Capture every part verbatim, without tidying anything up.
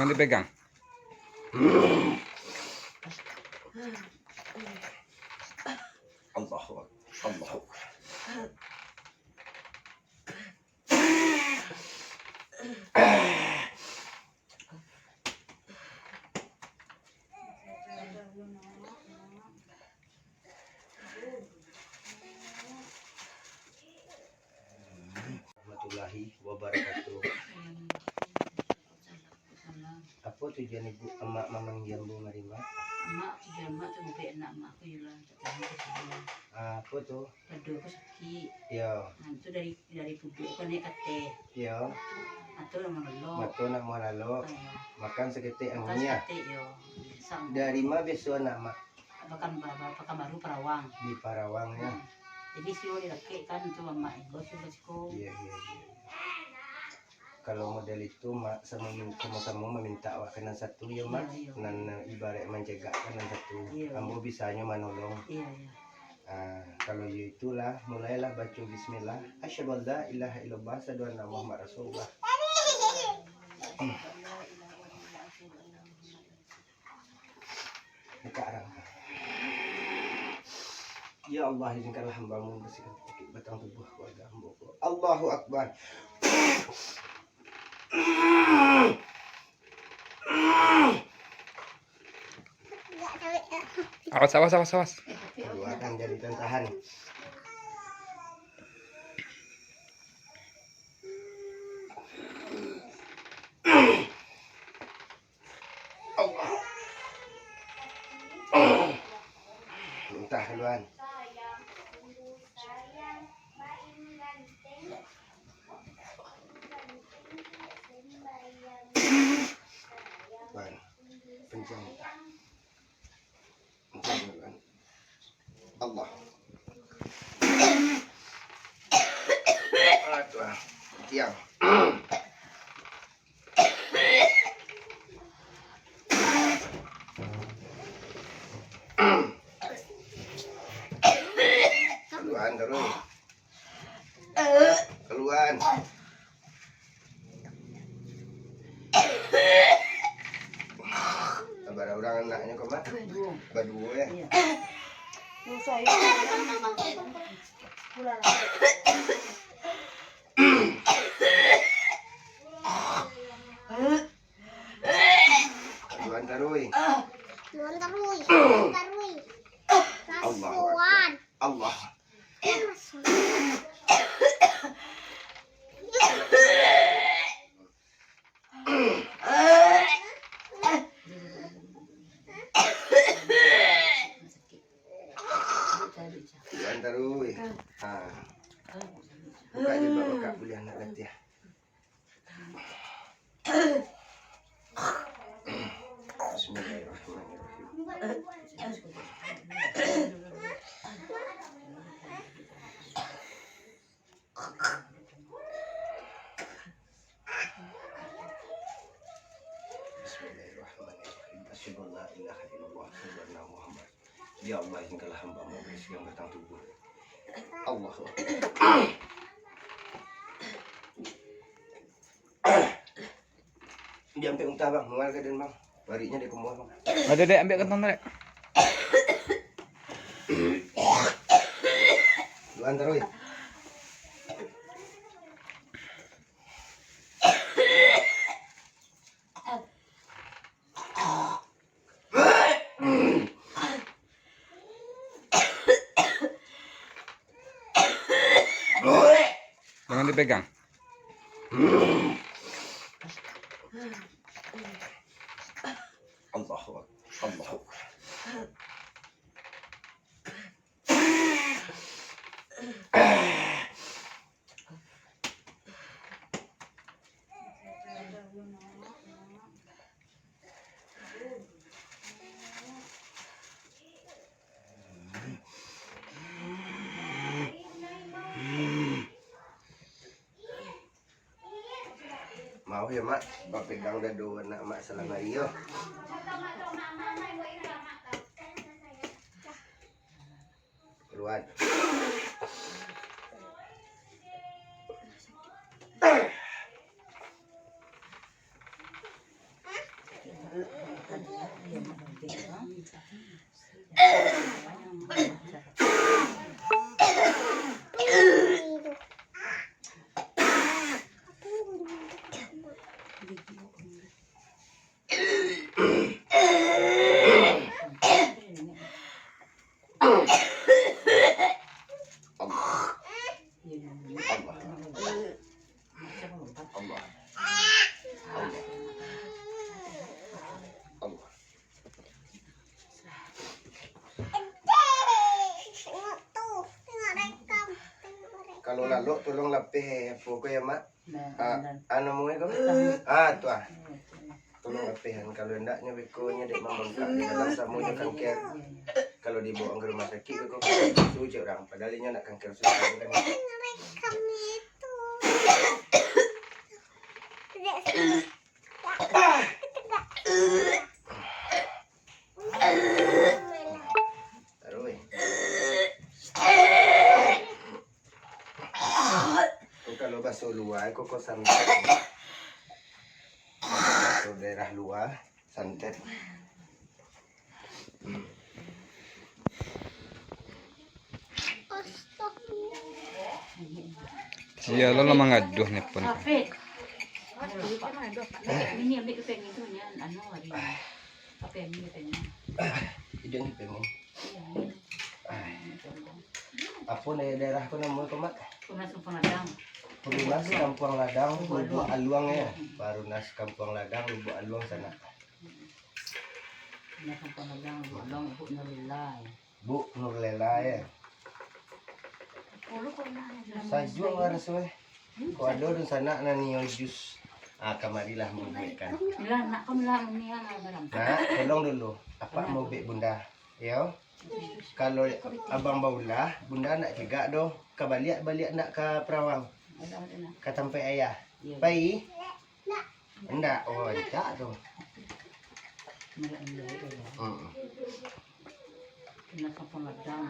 Dipegang. Allahu Akbar. Allahu Akbar. Warahmatullahi wabarakatuh. Apo tujuan ibu, amak mamanggil ambo mari, Mak? Amak, tujuan amak tu ngubek anak amak ko iyolah, untuak tamu ka siko. Ah, apo tu? Dado ko sakik. Yo. Nah, itu dari, dari puduk ko naiak ka ateh. Yo. Mato nak malalok. Mato nak malalok. Ah, yo. Makan saketek angin, yo. Makan saketek, yo. Sam- Dari ma biaso anak amak? Pakan Ba-, Ba-, Pakanbaru, Parawang. Di Parawang, yo. Hmm. Jadi, sio di lakek kan, tu amak ko, sio ka siko. Iyo, iyo, iyo. Kalau model itu, ma-, sama min-, samo-samo mamintak awak ka nan satu, yo, Mak. Iyo, iyo. Nan, eh, ibaraik mancegak ka nan satu. Iyo, iyo. Ambo bisanyo manolong. Iyo, iyo. Ah, kalau iyo itulah, mulailah baco bismillah. Asyhadu an la ilaha illallah, asyhadu anna Muhammad Rasulullah. Dekat arah. Ya Allah, izinkanlah hamba-Mu membersihkan penyakit batang tubuh keluarga hamba ko. Allahu Akbar. Awas, awas, awas, awas. Keluarkan jadi tantahan. Allah. Muntah duluan. Ban. Kencang. Allah. Aduh, tiang. Keluar terus. Keluar. Bara urang anaknyo ko, Mak? Baduo. Baduo, yo? Iyo. Yo, sayo. Pulang lah. Tuan Tarui. Tuan Tarui. Tuan Tarui. Allahu Akbar. Allah. Tuan Tarui. Ha. Buka jilbab, buka, buliah nak latiah. Bismillahirrahmanirrahim. Bismillahirrahmanirrahim. Asyhadu an la ilaha illallah, asyhadu anna Muhammad. Ya Allah, izinkanlah hamba-Mu berisi yang batang tubuh. Allahu Akbar. Diampek muntah, Bang. Mual ka den, Bang. Pariknyo di kumuah, Bang. Ada, Dek, ambil kantong tu, Dek. Duluan taruih. Jangan dipegang. Allahu Akbar. Allahu Akbar. Maoh yo, Mak, bapegang dado anak Mak salamari yo. Keluar. Allah. Allah. Allah. Allah. Allah. Kalau lalok, tolong lapeh apo ko ya, Mak? Nah, ah, benar. Anu, mui ko? Hitam. Ah, tu ah. Hmm, hmm. Tolong lapehan, kalau indak nyo beko nyo dek mambangkak di dalam samo jo kangker. Iya, iya. Kalau dibawa ka rumah sakik, beko kangker susu cek urang. Padahal inyo nak kangker susu kan. Taruih. Ko kalau baso lua, ko, ko santet. Baso daerah lua, santet. Sia lo lah mangaduah ni pun. Hafid. Ini ambil kepeng itu, nyan, anu, hari ini. Apa yang ini katanya? Iduang di pengen. Iya, ini. Apo daerah ko namo ko, Mak? Perumnas Kampuang Ladang. Perumnas Kampuang Ladang, Lubuak Aluang, ya. Perumnas Kampuang Ladang, Lubuak Aluang, sanak. Perumnas Kampuang Ladang, Lubuak Aluang, Ibu Nurlila, ya. Bu Nurlela, ya. Sajuak raso, eh. Kok ado dunsanak nan nio jus, ah, kamarilah mambuekkan. Lah, nak kam lah, ni, ah, barang. Nak, tolong dulu. Apak mau bek bunda, yo. Kalau abang baulah, bunda nak cegak doh. Ka baliak, baliak nak ka Perawang. Ka tampek ayah. Pai? Indak, oh, rancak tu. Indak, indak, indak. Mm-mm. Kena sampah ladang,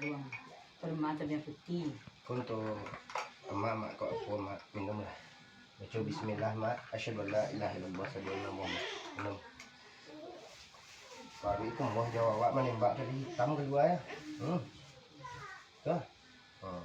buang. Permata yang putih. Untuk emak, mak, kok apa, mak? Minumlah. Baca bismillah, mak. Asyhadu an la ilaha illallah, asyhadu anna Muhammad. Minum. Baru itu moh jawab awak manembak tadi, hitam kalua, ya. Hmm. Tuh. Hmm.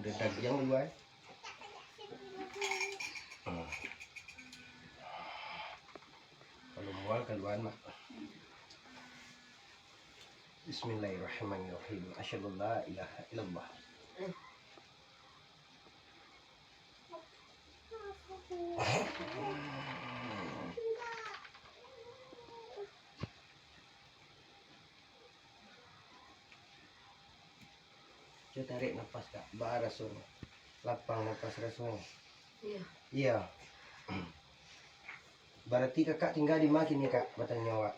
Udah dagiang kalua, ya. Hmm. Kalau mual kalua, mak. Bismillahirrahmanirrahim. Asyhadu an la ilaha illallah. Cubo tarik napas, Kak. Baa rasonyo? Lapang napas rasonyo? Iya. Iya. Bararti kakak tingga di ma kini, Kak? Batanyo awak.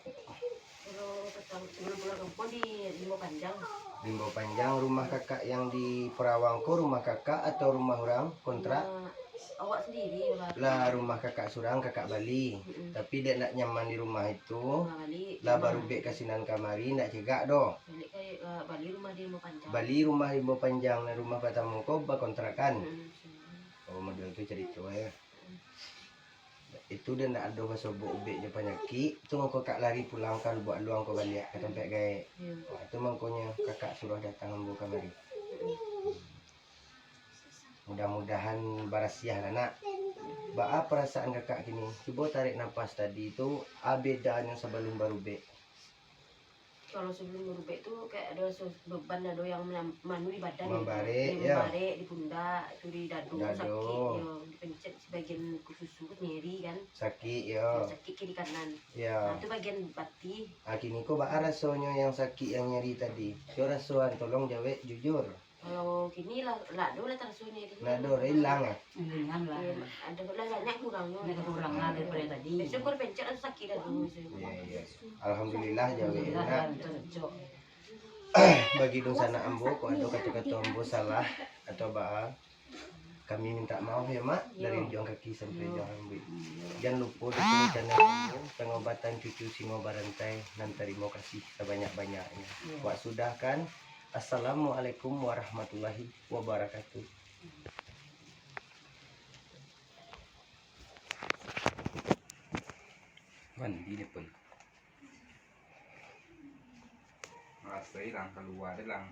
Kalau patang, sebelum pulang kampung di Rimbo Panjang. Rimbo Panjang, rumah kakak yang di Perawang ko rumah kakak atau rumah urang kontrak? Rumah awak sendiri, Bang. Lah, rumah kakak surang, kakak bali. Mm-mm. Tapi dek ndak nyaman di rumah itu, rumah bali, lah rumah. Barubek ka sinan kamari, ndak cegak doh. Balik ka, eh, bali rumah di Rimbo Panjang. Bali rumah Rimbo Panjang, nah, rumah patamo ko bakontrakan. Mm-mm, sini. Oh, model tu carito, ya. Itu dek ndak ado basobok ubek jo panyakik, tu mangko kak lari pulang ka Lubuak Aluang ko baliak ka tampek gaek. Iyo. Wah, tu mangkonyo kakak suruah datang ambo kamari. Mudah-mudahan barasiah lah, nak. Baa parasaan kakak kini? Cubo tarik napas tadi tu, a bedanyo sabalum barubek. Kalau sebelum barubek tu, kayak ado raso beban, ado yang menam-, manu di badan gitu. Mambarek, yo. Mambarek di pundak, tu di dado, dado. Sakik, yo. Dipencet sebagian kuku susu tu nyeri kan. Sakik, yo. Sakik kiri kanan. Yo. Nah, tu bagian batih. Ah, kini ko baa rasonyo yang sakik, yang nyeri tadi? Yo rasoan, tolong jawek jujur. Kalau kini lah, lah ado lah tarasonyo itu. Lah ado, lah ilang, ah? Ilang lah. Iyo, ado lah banyak kurangnyo. Banyak kurang lah daripada tadi. Biaso kalau pencet lah sakit dah tu, biaso. Iyo, iyo. Alhamdulillah, jawek. Alhamdulillah, nak. Cocok. Bagi dunsanak ambo, kok ado kato-kato ambo salah atau baa, kami minta maaf ya, Mak, dari ujuang kaki sampai ujuang rambuik. Jan lupo dukung channel ambo, Pengobatan Cucu Singo Barantai, nan tarimo kasih sabanyak-banyaknyo. Wak sudahkan. Assalamualaikum warahmatullahi wabarakatuh. Mandi ni pun. Rasai lang, kalua deh lang.